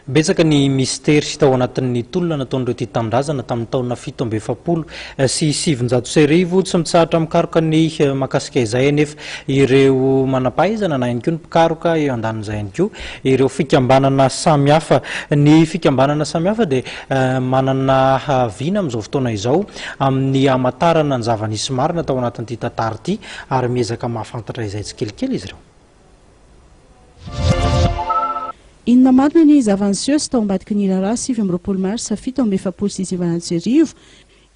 Betsaka ny mistery tao anatin'ny tolona nataon'ireo tia tanindrazana tamin'ny taona 1947. Tsy mitsahatra mikaroka ny mahakasika izay anefa ireo manam-pahaizana na ihany koa ny mpikaroka, eo andanin'izay ihany koa ireo fikambanana samihafa. Ny fikambanana samihafa dia manana vina amin'izao fotoana izao amin'ny hamantarana ny zava-nisy marina tao anatin'ity tantara ity ary miezaka mahafantatra izay tsikelikely izy ireo. Inona marina ny zava-niseho sy tao ambadiky ny raharaha 29 marsa 1947?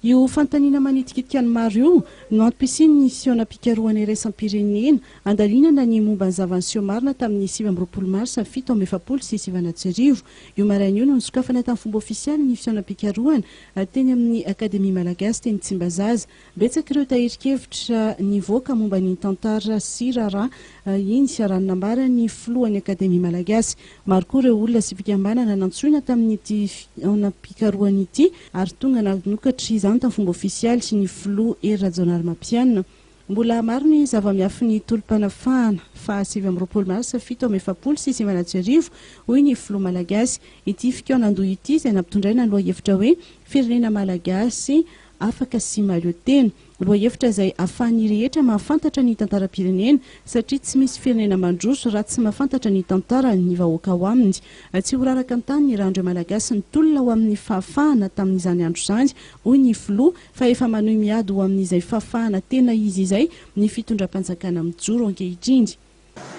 Io fanontaniana manitikitika ny maro io no antom-pisian'ny fihaonam-pikarohana iraisam-pirenena handalinana ny momba ny zava-niseho marina tamin'ny 29 marsa 1947. Io maraina io no nisokafana tamin'ny fomba ofisialy ny fihaonam-pikarohana teny amin'ny Akademia Malagasy teny Tsimbazaza. Betsaka ireo tahirin-kevitra nivoaka momba ny tantara sy raharaha iny, raha ny nambaran'ny filohan'ny Akademia Malagasy. Maro koa ireo olona sy fikambanana nantsoina tamin'ity fihaonam-pikarohana ity ary tonga nanokatra izany tamin'ny fomba ofisialy ny filoha Hery Rajaonarimampianina. Mbola maro ny zava-miafin'ny tolom-panafahana faha 29 marsa 1947, hoy ny filoha malagasy. Ity fikaonandoha ity izay nampitondraina ny lohahevitra hoe Firenena Malagasy afaka sy mahaleo tena. Lohahevitra izay ahafahan'ny rehetra mahafantatra ny tantaram-pirenena satria tsy misy firenena mandroso raha tsy mahafantatra ny tantarany ny vahoaka ao aminy. Tsy ho raraka an-tany ny ran'ireo Malagasy nitolona ho amin'ny fahafahana tamin'izany andro izany, hoy ny filoha, fa efa manohy miady ho amin'izay fahafahana tena izy izay ny fitondram-panjakana mijoro ankehitriny.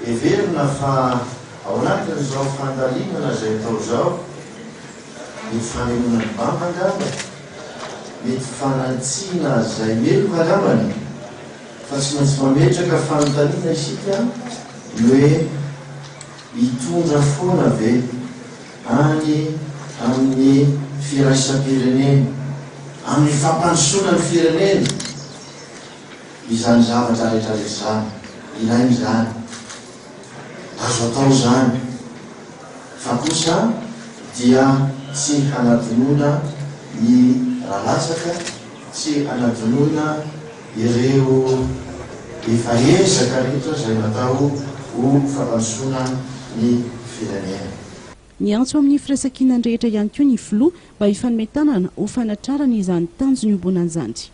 Heverina fa ao anatin'izao fandalinana izay atao izao, mety fanehoana ny banga angamba, mety fanantsiana izay meloka angambany, fa tsy maintsy mametraka fanontaniana isika ny hoe hitondra foana ve any amin'ny firaisam-pirenena, amin'ny fampandrosoana ny firenena, Izany zavatra rehetra rehetra izany, ilaina izany, azo atao izany, fa kosa dia tsy hanadinoina ny ra latsaka, tsy hanadinoina ireo efa ezaka rehetra izay natao ho fampandrosoana ny firenena. Niantso amin'ny firaisankinan'ny rehetra ihany koa ny filoha mba hifanome tanana ho fanatrarana izany tanjona iombonana izany.